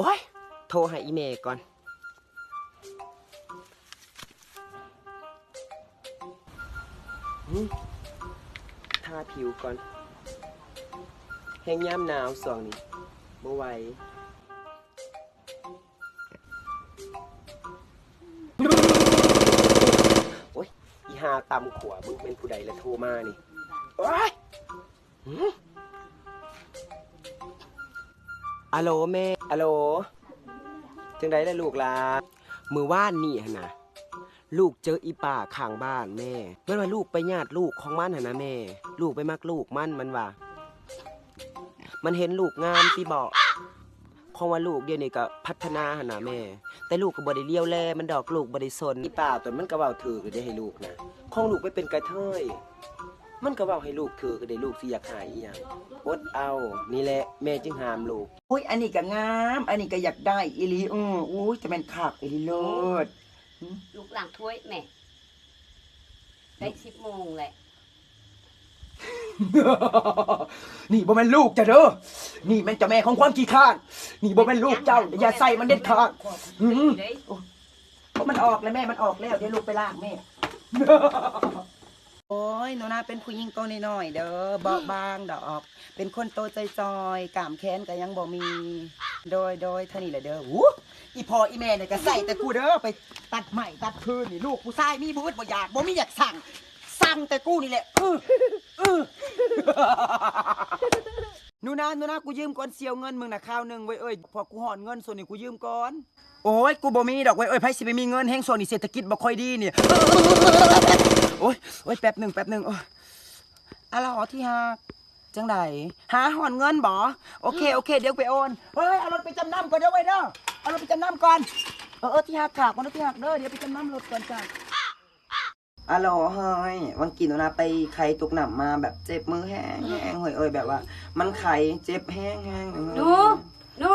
ໂອ້ຍ ໂທຫາອີ່ແມ່ກ່ອນ. ຫຶ ທາຜິວກ່ອນ ແຮງຍາມໜາວຊ່ວງນີ້ ບໍ່ໄຫວ. ໂອ້ຍ ອີ່ຫ່າຕ່ຳຂົວ ມຶງແມ່ນຜູ້ໃດລະໂທມານີ້? ໂອ້ຍ ຫຶ ອາໂຫຼແມ່ ອາໂຫຼ ຈັ່ງໃດລະລູກຫຼາ? ມື້ວານນີ້ຫັ້ນນະ ລູກເຈີອີ່ປ້າຂ້າງບ້ານແມ່ ມັນວ່າລູກໄປຍາດລູກຂອງມັນຫັ້ນນະແມ່ ລູກໄປມັກລູກມັນ ມັນວ່າ ມັນເຫັນລູກງາມຕິເບາະ ຂອງວ່າລູກດຽວນີ້ກະພັດທະນາຫັ້ນນະແມ່ ແຕ່ລູກກະບໍ່ໄດ້ຫຼຽວແລມັນດອກ ລູກບໍ່ໄດ້ສົນ. ອີ່ປ້າໂຕນັ້ນມັນກະເວົ້າຖືກເດ້ໃຫ້ລູກນະ ຂອງລູກໄປເປັນກະເທີຍ ມັນກະເວົ້າໃຫ້ລູກຖືກເດ້ ລູກຊິຢາກໃຫ້ອີ່ຫຍັງ ອົດເອົາ ນີ້ແຫຼະແມ່ຈຶ່ງຫ້າມລູກ. ໂອ້ຍ ອັນນີ້ກະງາມ ອັນນີ້ກະຢາກໄດ້ອີ່ຫຼີ ເອີ ໂອ້ຍ ຈະແມ່ນຄັກອີ່ຫຼີ ເລີດ. ຫຶ ລູກລ້າງຖ້ວຍແມ່ ໃກ້ສິບໂມງແຫຼະ. ນີ້ບໍ່ແມ່ນລູກເຈົ້າເດີ ນີ້ແມ່ນເຈົ້າແມ່ຂອງຄວາມຂີ້ຄ້ານ ນີ້ບໍ່ແມ່ນລູກເຈົ້າ ຢ່າໃສ່ມັນເດັດຂາດ. ຫຶ ໂອ້ຍ ມັນອອກແລ້ວແມ່ ມັນອອກແລ້ວ ດຽວລູກໄປລ້າງແມ່. ໂອ້ຍ ໜູນາເປັນຜູ້ຍິງໂຕນ້ອຍໆເດີ ເບາະບາງດອກ ເປັນຄົນໂຕຈ່ອຍໆ ກ້າມແຂນກະຍັງບໍ່ມີ. ໂດຍ ໂດຍ ເທົ່ານີ້ແຫຼະເດີ. ຫູ ອີ່ພໍ່ອີ່ແມ່ນີ້ກະໃສ່ແຕ່ກູເດີ ໄປຕັດໄມ້ຕັດຟືນນີ້ ລູກຜູ້ຊາຍມີບໍ່ອຶດບໍ່ຢາກ ບໍ່ມີຢາກສ້າງ ສ້າງແຕ່ກູນີ້ແຫຼະ. ອື ອື ໜູນາ ໜູນາ ກູຢືມກ່ອນ ຊິເອົາເງິນມຶງນະຄາວໜຶ່ງເວີຍເອີຍ ເພາະກູຮ້ອນເງິນ ຊ່ວງນີ້ກູຢືມກ່ອນ. ໂອ້ຍ ກູບໍ່ມີດອກເວີຍເອີຍ ໃຜຊິໄປມີເງິນ ແຮງຊ່ວງນີ້ເສດຖະກິດບໍ່ຄ່ອຍດີນີ້. ໂອ້ຍ ໂອ້ຍ ແປັບໜຶ່ງ ແປັບໜຶ່ງ ໂອ້ຍ. ອາຫຼໍທີ່ຮັກ ຈັ່ງໃດ? ຫາ ຮ້ອນເງິນບໍ? ໂອເຄ ໂອເຄ ດຽວໄປໂອນ. ເຮີ້ຍ ເອົາລົດໄປຈຳນຳກ່ອນເດີເວີຍເດີ ເອົາລົດໄປຈຳນຳກ່ອນ. ເອີ ເອີ ທີ່ຮັກ ຝາກກ່ອນເດີທີ່ຮັກເດີ ດຽວໄປຈຳນຳລົດກ່ອນຈ້າ. ອາຫຼໍເຮີ້ຍ ຫວ່າງກີ້ໜູນາໄປໄຄຕົກນ້ຳມາ ແບບເຈັບມືແຮງ ແຮງເຮີ້ຍເອີຍ ແບບວ່າມັນໄຄເຈັບແຮງ ແຮງ. ໜູ ໜູ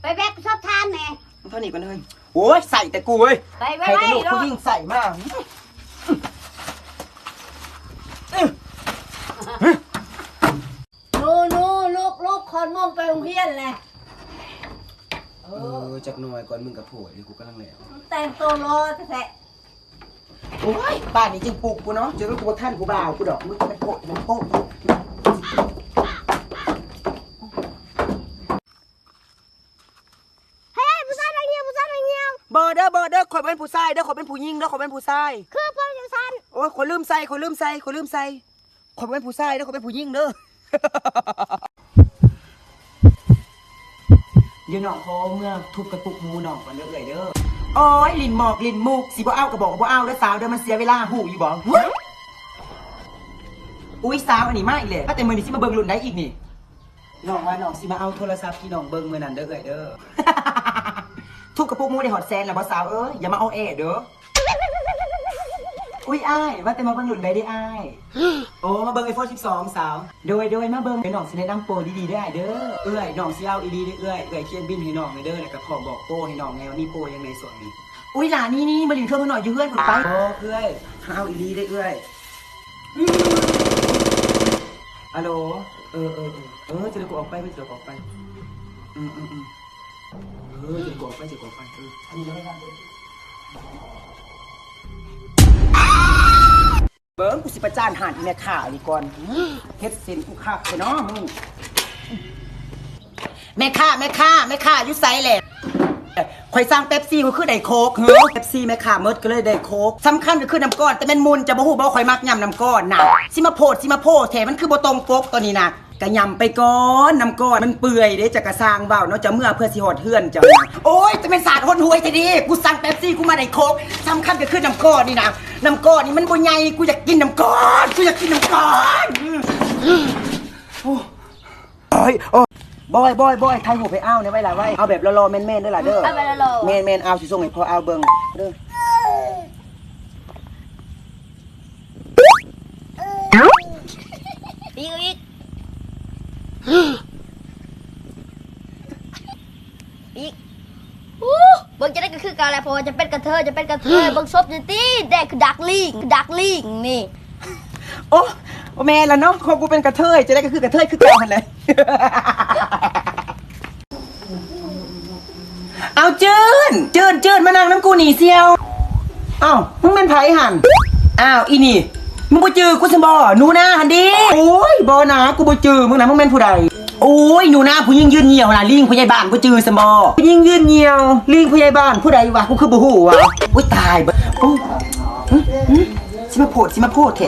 ໄປແບກສອບທານແດ່. ເທົ່ານີ້ກ່ອນເຮີ້ຍ. ໂອ້ຍ ໃສ່ແຕ່ກູເວີຍ ໄປໄວໆ ໃຄແຕ່ລູກຜູ້ຍິງໃສ່ມາ. ໜູ ໜູ ລຸກ ລຸກ ຄອນໂມງໄປໂຮງຮຽນແຫຼະ. ເອີ ຈັກໜ່ອຍກ່ອນ ມຶງກະໂພດຢູ່ ກູກຳລັງແລ້ວ ແຕ່ງໂຕຫຼໍ່ແທ້ໆ. ໂອ້ຍ ປານນີ້ຈຶ່ງປຸກກູເນາະ ເຈີກູບໍ່ທັນຜູ້ບ່າວກູດອກ ມຶງກະແມ່ນໂພດແມ່ນໂພດ. ເຮີ້ຍ ຜູ້ຊາຍນັ່ງຮຽວ ຜູ້ຊາຍນັ່ງຮຽວ. ບໍ່ເດີ ບໍ່ເດີ ຂ້ອຍບໍ່ແມ່ນຜູ້ຊາຍເດີ ຂ້ອຍເປັນຜູ້ຍິງເດີ ຂ້ອຍເປັນຜູ້ຊາຍ. ຄືເປັນຈັ່ງຊັ້ນ? ໂອ້ຍ ຂ້ອຍລືມໃສ່ ຂ້ອຍລືມໃສ່ ຂ້ອຍລືມໃສ່. ຂ້ອຍບໍ່ແມ່ນຜູ້ຊາຍເດີ ຂ້ອຍເປັນຜູ້ຍິງເດີ. ດຽວນ້ອງຂໍເມືອທຸບກະປຸກໝູນ້ອງກ່ອນເດີເອື້ອຍເດີ. ໂອ້ຍ ຫຼິ້ນໝອກຫຼິ້ນມຸກ ຊິບໍ່ເອົາກະບອກວ່າບໍ່ເອົາເດີສາວເດີ ມັນເສຍເວລາ ຮູ້ຢູ່ບໍ່? ອຸ້ຍ ສາວອັນນີ້ມາອີກແລ້ວ ວ່າແຕ່ມື້ນີ້ຊິມາເບິ່ງລຸ້ນໃດອີກນີ້? ນ້ອງວ່ານ້ອງຊິມາເອົາໂທລະສັບທີ່ນ້ອງເບິ່ງມື້ນັ້ນເດີເອື້ອຍເດີ. ທຸບກະປຸກໝູໄດ້ຮອດແສນແລ້ວບໍ່ສາວເອີຍ ຢ່າມາອໍແອເດີ. ອຸ້ຍ ອ້າຍ ວ່າແຕ່ມາເບິ່ງລຸ້ນໃດເດອ້າຍ? ໂອ້ ມາເບິ່ງໄອໂຟນສິບສອງສາວ. ໂດຍ ໂດຍ ມາເບິ່ງ ດຽວນ້ອງຊິແນະນຳໂປດີໆເດີອ້າຍເດີ. ເອື້ອຍ ນ້ອງຊິເອົາອີ່ຫຼີເດີເອື້ອຍ ເອື້ອຍຂຽນບິນໃຫ້ນ້ອງແດ່ເດີ ແລ້ວກະພ້ອມບອກໂປໃຫ້ນ້ອງແດ່ວ່າມີໂປຫຍັງໃນຊ່ວງນີ້. ອຸ້ຍ ຫຼ້າ ນີ້ໆ ມາຫຼິ້ນເຄື່ອງເຮົາໜ້ອຍ ຢູ່ເຮືອນພຸ້ນໄປ. ບໍ່ເອື້ອຍ ເຮົາເອົາອີ່ຫຼີເດີເອື້ອຍ. ອາໂຫຼ ເອີ ເອີ ເອີ ເອີ ຈັ່ງໃດກະອອກໄປ ຈັ່ງໃດກະອອກໄປ. ອື ອື ອື ເອີ ຈັ່ງໃດກະອອກໄປ ຈັ່ງໃດກະອອກໄປ. ເອີ ອັນນີ້ເລີຍ. ເບິ່ງ ກູຊິປະຈານຮ້ານອີ່ແມ່ຄ້ານີ້ກ່ອນ. ເຮັດເສັ້ນກູຄັກແທ້ເນາະມຶງ. ແມ່ຄ້າ ແມ່ຄ້າ ແມ່ຄ້າ ຢູ່ໃສແຫຼະ? ຂ້ອຍສັ່ງເປັບຊີ ຂ້ອຍຄືໄດ້ໂຄກເຮີ? ເປັບຊີແມ່ຄ້າໝົດ ກະເລີຍໄດ້ໂຄກ. ສຳຄັນກະຄືນ້ຳກ້ອນ ແຕ່ແມ່ນມຸນ ເຈົ້າບໍ່ຮູ້ບໍ່ ຂ້ອຍມັກຍຳນ້ຳກ້ອນນະ. ຊິມາໂພດ ຊິມາໂພແທ້ ມັນຄືບໍ່ຕົງປົກໂຕນີ້ນະ. ກະຍຳໄປກ່ອນ ນ້ຳກ້ອນມັນເປື່ອຍເດ້. ເຈົ້າກະຊ່າງເວົ້າເນາະ ເຈົ້າເມືອເພື່ອຊິຮອດເຮືອນເຈົ້ານະ. ໂອ້ຍ ຈະແມ່ນສາດຫົດຫວຍແທ້ເດ. ກູສັ່ງເປັບຊີ ກູມາໄດ້ໂຄກ. ສຳຄັນກະຄືນ້ຳກ້ອນນີ້ນະ ນ້ຳກ້ອນນີ້ມັນບໍ່ໃຫຍ່. ກູຢາກກິນນ້ຳກ້ອນ ກູຢາກກິນນ້ຳກ້ອນ. ໂອ້ຍ ບອຍ ບອຍ ບອຍ ຖ່າຍຮູບໃຫ້ອ້າວແດ່ໄວ້ລະໄວ້. ເອົາແບບຫຼໍ່ໆແມ່ນໆເດີລະເດີ. ເອົາແບບຫຼໍ່ໆ. ແມ່ນໆ ອ້າວຊິສົ່ງໃຫ້ພໍ່ອ້າວເບິ່ງເດີ. ອີກ ອີກ ອີກ. ອູ້ ເບິ່ງຈັ່ງໃດກະຄືເກົ່າແຫຼະ ເພາະວ່າຈະເປັນກະເທີຍ ຈະເປັນກະເທີຍ. ເບິ່ງສົບນີ້ຕິ ແດງຄືດາກລີງ ຄືດາກລີງນີ້. ໂອ້ ບໍ່ແມ່ນລະເນາະ ຂອງກູເປັນກະເທີຍ ຈັ່ງໃດກະຄືກະເທີຍຄືເກົ່າຫັ້ນແຫຼະ. ເອົາ ຈືນ ຈືນ ຈືນ ມານັ່ງນຳກູນີ້ສ່ຽວ. ເອົ້າ ມຶງແມ່ນໃຜຫັ້ນ? ອ້າວ ອີນີ້ ມຶງບໍ່ຈື່ກູຊັ້ນບໍ? ໜູນາຫັ້ນເດ. ໂອ້ຍ ບໍ່ນາ ກູບໍ່ຈື່ມຶງນະ. ມຶງແມ່ນຜູ້ໃດ? ໂອ້ຍ ໜູນາ ຜູ້ຍິງຢືນຍ່ຽວນະ ລີງຜູ້ໃຫຍ່ບ້ານ ບໍ່ຈື່ຊັ້ນບໍ? ຜູ້ຍິງຢືນຍ່ຽວ ລີງຜູ້ໃຫຍ່ບ້ານ ຜູ້ໃດວະ? ກູຄືບໍ່ຮູ້ວະ. ໂອ້ຍ ຕາຍເບິດ. ໂອ້ ຫຶ ຫຶ ຊິມາໂພດ ຊິມາໂພດແທ້.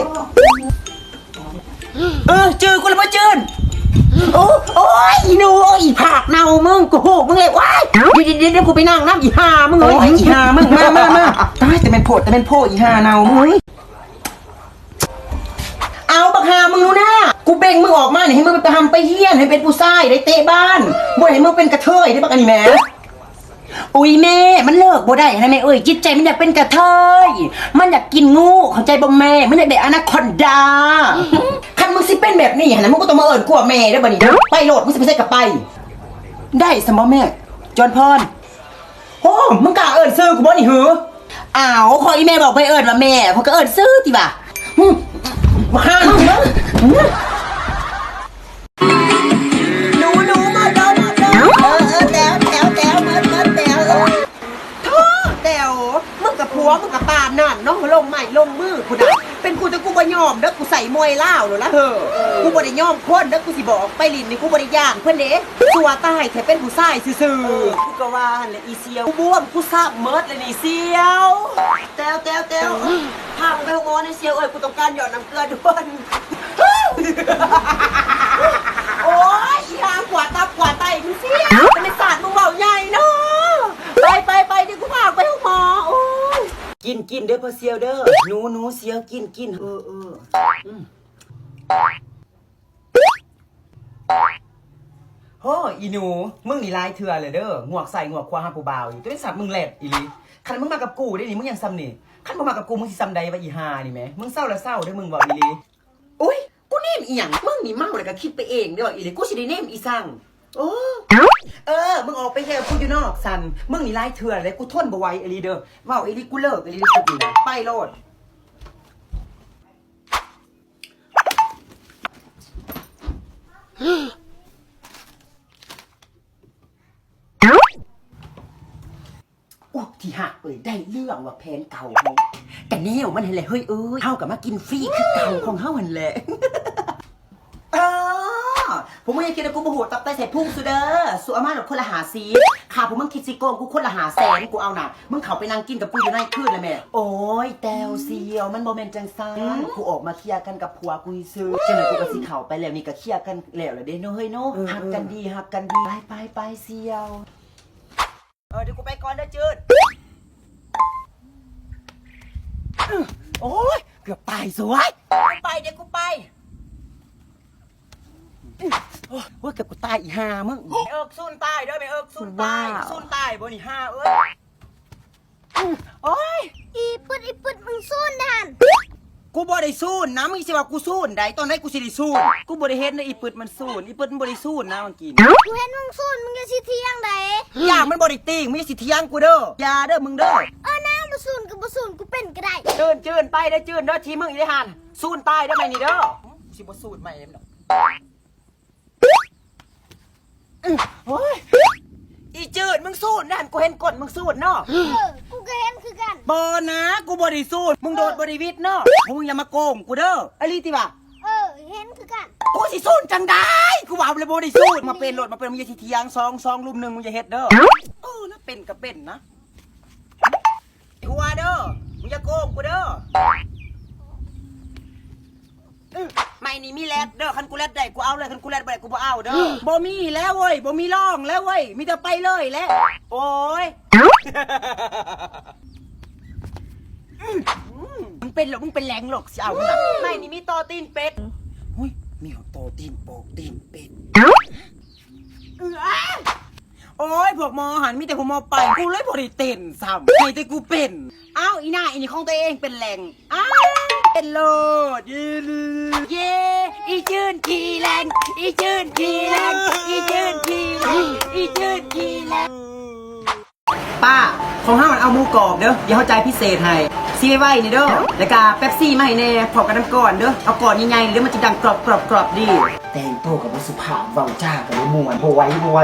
ເອີ ຈື່ກູແລ້ວບໍ່ ຈືນ? ໂອ້ ໂອ້ຍ ອີໜູ ອີຜາກເນົ່າມຶງ ກູຮູ້ມຶງແລ້ວ. ວ້າຍ ດຽວ ດຽວ ດຽວ ດຽວ ກູໄປນັ່ງນຳ ອີຫ່າມຶງເອີຍ. ໂອ້ຍ ອີຫ່າມຶງ ມາ ມາ ມາ ຕາຍ ແຕ່ແມ່ນໂພດ ແຕ່ແມ່ນໂພດ ອີຫ່າເນົ່າມຶງ. ເອົາ ບັກຫ່າມຶງ ໜູນາ ກູເບັ່ງມຶງອອກມານີ້ ໃຫ້ມຶງໄປຮ່ຳໄປຮຽນ ໃຫ້ເປັນຜູ້ຊາຍໄດ້ ເຕະບານ ບໍ່ໃຫ້ມຶງເປັນກະເທີຍເດ້ ບັກອັນນີ້ແໝ່. ອຸຍແມ່ ມັນເລີກບໍ່ໄດ້ຫັ້ນນະແມ່ເອີຍ, ຈິດໃຈມັນຢາກເປັນກະເທີຍ, ມັນຢາກກິນງູ ເຂົ້າໃຈບໍ່ແມ່? ມັນຢາກໄດ້ອານາຄອນດາ. ຄັນມຶງຊິເປັນແບບນີ້ຫັ້ນນະ ມຶງບໍ່ຕ້ອງມາເອີ້ນກູວ່າແມ່ເດີບັດນີ້, ໄປໂລດ, ມຶງຊິໄປໃສກໍໄປ. ໄດ້ຊັ້ນບໍ່ແມ່? ຈອນພອນ. ໂອ້ ມຶງກ້າເອີ້ນຊື່ກູບໍ່ນີ້ຫື? ອ້າວ ຂ້ອຍອີແມ່ບອກໃຫ້ເອີ້ນວ່າແມ່, ຂ້ອຍກໍເອີ້ນຊື່ຕິວ່າ. ຫຶ ບັກຫ່າມຶງ. ໜູ ໜູ ມາເດີ ມາເດີ. ເອີ ເອີ ແຕວ ແຕວ ແຕວ ເມີດ ເມີດ ແຕວ. ເອີ ໂທ້ ແຕວ ມຶງກັບຜົວມຶງກໍປານນັ້ນເນາະ, ລົງໄມ້ລົງມືພຸ້ນນະ. ເປັນກູແຕ່ກູບໍ່ຍອມເດີ, ກູໃສ່ມວຍລາວໂລດລະເຮີ. ກູບໍ່ໄດ້ຍອມຄົນເດີ, ກູຊິບອກໄປຫຼິ້ນນີ້ ກູບໍ່ໄດ້ຢ້ານເພິ່ນເດ້. ຊົ່ວຕາຍແທ້, ເປັນຜູ້ຊາຍຊື່ໆ. ເອີ ກູກໍວ່າຫັ້ນແຫຼະອີ່ສ່ຽວ, ກູບວມ ກູຊ້ຳເມີດແລ້ວນີ້ສ່ຽວ. ແຕວ ແຕວ ແຕວ ພາກູໄປໂຮງໝໍແດ່ສ່ຽວເອີຍ, ກູຕ້ອງການຢອດນ້ຳເກືອດ່ວນ. ໂອ້ຍ ອີຫ່າ ກວາດຕັບກວາດໄຕມຶງສ່ຽວ, ແຕ່ແມ່ນສາດມຶງເວົ້າໃຫຍ່ເນາະ. ໄປ ໄປ ໄປ ດຽວກູພາໄປໂຮງໝໍ. ໂອ້ຍ ກິນ ກິນເດີພໍ່ສ່ຽວເດີ. ໜູ ໜູ ສ່ຽວ ກິນ ກິນ. ເອີ ເອີ ອືມ. ໂຫ ອີໜູ ມຶງນີ້ຫຼາຍເທື່ອແລ້ວເດີ, ງວກຊ້າຍງວກຂວາຫາຜູ້ບ່າວຢູ່, ແຕ່ເປັນສັດມຶງແລ່ນອີ່ຫຼີ. ຄັນມຶງມາກັບກູເດ້ນີ້ ມຶງຍັງສ່ຳນີ້, ຄັນບໍ່ມາກັບກູ ມຶງຊິສ່ຳໃດວະ ອີຫ່ານີ້ແໝ່. ມຶງເຊົາລະເຊົາເດີ ມຶງເວົ້າອີ່ຫຼີ. ໂອ້ຍ ກູເນມອີ່ຫຍັງ? ມຶງນີ້ເມົາແລ້ວກໍຄິດໄປເອງເດີ ເວົ້າອີ່ຫຼີ, ກູຊິໄດ້ເນມອີ່ສັງ. ໂອ້ ເອີ ມຶງອອກໄປແລ້ວ ກູຢູ່ນອກຊັ້ນ. ມຶງນີ້ຫຼາຍເທື່ອແລ້ວ ກູທົນບໍ່ໄຫວອີ່ຫຼີເດີ, ເວົ້າອີ່ຫຼີ ກູເລີກອີ່ຫຼີ. ໄປໂລດ. ໂອ້ ທີ່ຮັກເອີຍ, ໄດ້ເລື່ອງວ່າແຟນເກົ່າເຮົາ. ກະແນວມັນຫັ້ນແຫຼະເຮີ້ຍເອີຍ, ເຮົາກໍມາກິນຟຣີຄືເກົ່າຂອງເຮົາຫັ້ນແຫຼະ. ເອີ ພວກມຶງຢ່າຄິດວ່າກູບໍ່ຮູ້ຕັບໄຕໄສ້ພຸງຊູເດີ, ຊູເອົາມາໂລດຄົນລະຫ້າສິບ. ຖ້າພວກມຶງຄິດຊິໂກງກູຄົນລະຫ້າແສນ ກູເອົານະ. ມຶງເຂົ້າໄປນັ່ງກິນກັບກູຢູ່ໃນຄືນລະແມ່. ໂອ້ຍ ແຕ້ວສ່ຽວ ມັນບໍ່ແມ່ນຈັ່ງຊັ້ນ, ກູອອກມາເຄຍກັນກັບຜົວກູຊື່. ຈັ່ງໃດກູກໍຊິເຂົ້າໄປແລ້ວ, ນີ້ກໍເຄຍກັນແລ້ວລະເດ້ເນາະເຮີ້ຍເນາະ. ເອີ ຮັກກັນດີ ເອີ ຮັກກັນດີ. ໄປ ໄປ ໄປສ່ຽວ. ເອີ ດຽວກູໄປກ່ອນເດີຈືນ. ໂອ້ຍ ເກືອບຕາຍສວຍ. ໄປ ດຽວກູໄປ. ໂອ້ຍ ເກືອບກູຕາຍ ອີ່ຫ່າມຶງ. ແມ່ເອິກສູນຕາຍເດີ, ແມ່ເອິກສູນຕາຍ. ສູນຕາຍບໍ່ນີ້ ຫ່າເອີຍ. ໂອ້ຍ ອີປຶດ ອີປຶດ ມຶງສູນຫັ້ນ. ກູບໍ່ໄດ້ສູນນະ, ມຶງຊິວ່າກູສູນໃດ? ຕອນໃດກູຊິໄດ້ສູນ? ກູບໍ່ໄດ້ເຫັນນະ ອີປຶດມັນສູນ, ອີປຶດມັນບໍ່ໄດ້ສູນນະ ມັນກິນ. ກູເຫັນມຶງສູນ, ມຶງຢ່າຊິຖຽງໃດ. ຢ່າ ມັນບໍ່ໄດ້ຕິງ, ມຶງຢ່າຊິຖຽງກູເດີ, ຢ່າເດີມຶງເດີ. ເອີນະ ບໍ່ສູນກໍບໍ່ສູນ, ກູເປັນກໍໄດ້. ຈືນ ຈືນ ໄປເດີຈືນເດີ, ທີ່ມຶງອີ່ເດຫັ້ນ. ສູນຕາຍເດີແມ່ນີ້ເດີ. ຊິບໍ່ສູນໃໝ່ແມ່ນດອກ. ໂອ້ຍ ອີຈືນ ມຶງສູນຫັ້ນ, ກູເຫັນກົ້ນມຶງສູນເນາະ. ເອີ ກູກໍເຫັນຄືກັນ. ບໍ່ນະ, ກູບໍ່ໄດ້ສູນ, ມຶງໂດດບໍ່ໄດ້ຫວິດເນາະ. ມຶງຢ່າມາໂກງກູເດີ, ອີ່ຫຼີຕິວະ? ເອີ ເຫັນຄືກັນ. ກູຊິສູນຈັ່ງໃດ? ກູເວົ້າແລ້ວບໍ່ໄດ້ສູນ. ມາເປັນໂລດ ມາເປັນ, ມຶງຢ່າຊິຖຽງ, ສອງ ສອງລຸມໜຶ່ງ ມຶງຢ່າເຮັດເດີ. ເອີ ນະ ເປັນກໍເປັນນະ. ຫົວເດີ, ມຶງຢ່າໂກງກູເດີ. ໄມ້ນີ້ມີແລັດເດີ, ຄັນກູແລັດໄດ້ກູເອົາເລີຍ, ຄັນກູແລັດບໍ່ໄດ້ກູບໍ່ເອົາເດີ. ບໍ່ມີແລ້ວເວີຍ, ບໍ່ມີລອງແລ້ວເວີຍ, ມີແຕ່ໄປເລີຍແຫຼະ. ໂອ້ຍ ມຶງເປັນໂລກ, ມຶງເປັນແຫຼງໂລກ, ຊິເອົານະ. ໄມ້ນີ້ມີຕໍ່ຕີນເປັດ. ຫຸຍ ມີຮອດຕໍ່ຕີນປອກຕີນເປັດ. ເອີ ໂອ້ຍ ພວກໝໍຫັ້ນ ມີແຕ່ພວກໝໍໄປ, ກູເລີຍບໍ່ໄດ້ເຕັ້ນຊ້ຳ, ໃຫ້ແຕ່ກູເປັນ. ອ້າວ ອີໜ້າອີນີ້ຂອງຕົວເອງເປັນແຫຼງ. ອ້າວ ເປັນໂລດ. ເຢ ເຢ ອີຈືນຂີ້ແຫຼງ, ອີຈືນຂີ້ແຫຼງ, ອີຈືນຂີ້ແຫຼງ, ອີຈືນຂີ້ແຫຼງ. ປ້າ ຂອງເຮົາມັນເອົາໝູກອບເດີ, ດຽວເຮົາຈ່າຍພິເສດໃຫ້. ຊີໄວໆນີ້ເດີ, ແລ້ວກະເປັບຊີມາໃຫ້ແດ່ ພ້ອມກັບນ້ຳກ້ອນເດີ, ເອົາກ້ອນໃຫຍ່ໆ ເດີ ມັນຈະດັງກຣອບໆໆດີ. ແຕ່ງໂຕກໍບໍ່ສຸພາບ, ເວົ້າຈາກໍບໍ່ມ່ວນ, ບໍ່ໄຫວ ບໍ່ໄຫວ.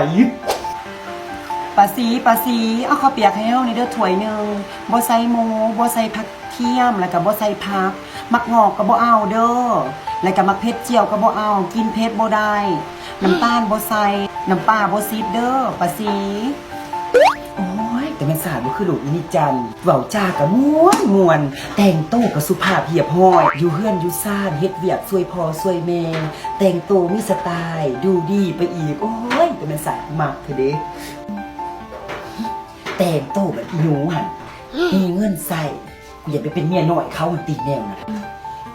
ປາສີ ປາສີ ເອົາເຂົ້າປຽກໃຫ້ເຮົາແດ່ເດີຖ້ວຍໜຶ່ງ ບໍ່ໃສ່ໝູ ບໍ່ໃສ່ຜັກທຽມ ແລ້ວກໍບໍ່ໃສ່ຜັກ ໝາກງອກກໍບໍ່ເອົາເດີ ແລ້ວກໍໝາກເຜັດຈ້ຽວກໍບໍ່ເອົາ ກິນເຜັດບໍ່ໄດ້ ນ້ຳຕານບໍ່ໃສ່ ນ້ຳປາບໍ່ສິດເດີ ປາສີ. ໂອ້ຍ ແຕ່ແມ່ນສາດບໍ່ຄືລູກອີ່ນິດຈັນ ເວົ້າຈາກໍມ່ວນໆ ແຕ່ງໂຕກໍສຸພາບຮຽບຮ້ອຍ ຢູ່ເຮືອນຢູ່ຊານ ເຮັດວຽກຊ່ວຍພໍ່ຊ່ວຍແມ່ ແຕ່ງໂຕມີສະຕາຍ ດູດີໄປອີກ ໂອ້ຍ ແຕ່ແມ່ນສາດມັກແທ້ເດ. ແຕ່ງໂຕແບບອີ່ໜູຫັ້ນ ມີເງິນໃຊ້ ກູຢາກໄປເປັນເມຍນ້ອຍເຂົາຫັ້ນຕິແນວນັ້ນ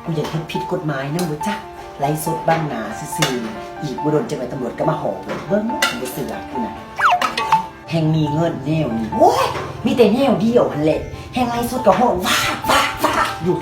ກູຢາກເຮັດຜິດກົດໝາຍນຳບໍ່ຈັກ ໄລຟ໌ສົດບັງໜ້າຊື່ໆ ອີກບໍ່ດົນຈັກໜ້ອຍຕຳຫຼວດກໍມາຮອບເບິ່ງ ບໍ່ເຊື່ອກູນະ ແຮ່ງມີເງິນແນວນີ້ ໂອ້ຍ ມີແຕ່ແນວດຽວຫັ້ນແຫຼະ ແຮ່ງໄລຟ໌ສົດກໍຮ້ອງວາບວາບວາບຢູ່.